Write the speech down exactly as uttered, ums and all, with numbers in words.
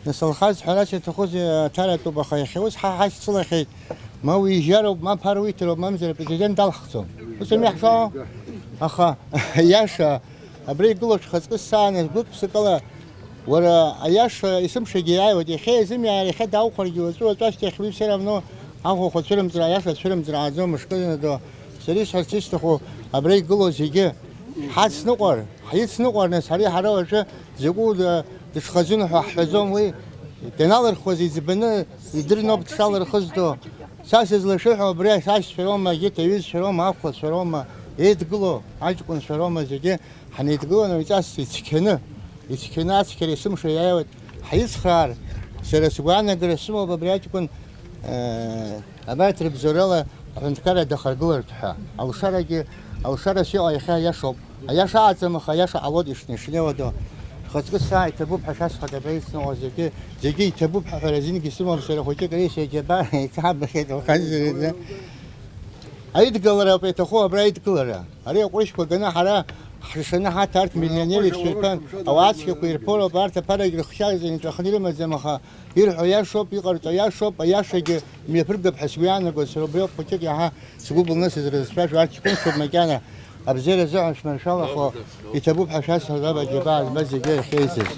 Нас Алхас ҳәарас иаҭахузеи, аҭаратәуп, аха иахьа ус ҳа ҳашьцылахьеит, ма уи ижьароуп, ма ԥара уиҭароуп, мамзар апрезидент далхӡом. Ус ами иаҳҳәо? Аха иаша абра игылоу шәхаҵкы сааныз гәык-ԥсыкала, уара, аиаша есымшагьы иааиуеит, иахьа иазымиаар, иахьа даухәаргьы уаҵәы, уаҵәы ашьҭахь уи все равно ахәахәа цәырымҵра, аиаша цәырымҵрааӡом, мышкы занадо. Сара исҳәарц исҭаху, абра игылоу зегьы ҳацныҟәар, ҳицныҟәар, нас ҳара ҳара уаҵәы закәу д-, дыҽхазын ҳәа ҳҳәаӡом уи. Даналырхуаз иӡбаны идырноуп дшалырхызтәу. Са сызлашәыҳәо абри асашьцәа роума, егьырҭ аҩызцәа роума, ақәлацәа роума, еидгыло аҷкәынцәа роума зегьы ҳанеидгыланы уаҩҵас ицқьаны, ицқьаны ацқьара есымша иааиуеит. Ҳицхраар, сара сгәаанагара сымоуп абри аҷкәын, э, абарҭ рыбзоурала аҳәынҭқарра дахаргылартә ҳәа. Алшарагьы, алшарас иҟоу иахьа иашоуп. Аиаша аӡам, аха аиаша ҟалоит ишне-, ишнеиуадоу. Шәхаҵкы саа иҭабуп ҳәа шәасҳәоит, абра ицныҟәо зегьы, зегьы иҭабуп ҳәа ҳәара азингьы сымам сара хәыҷык, ари сеиџьаба иҭабахьеит, лхазырҩыза. Аидгылара ауп иаҭаху, абра аидгылара. Ари аҟәрышьқәа ганы ҳара ҳшаны ҳаҭ арҭ миллионер ишәырԥан, ауаа цқьақәа ирԥоуроуп, арҭ аԥарагь рыхшьа зегьы нҵәахны ирымаӡам, аха ирҳәо иашоуп, иҟарҵо иашоуп, аиашагьы мҩаԥыргап ҳәа сгәы иаанагоит, сара убриоуп хәыҷык иаҳа сгәы былны сызрызцәажәо, арҭ ҷкәынцәоуп макьана, абзиара азыҳәан шәманшәалахо иҭабуп ҳәа шәасҳәап, аџьабаа змаз зегьы иахьеизаз.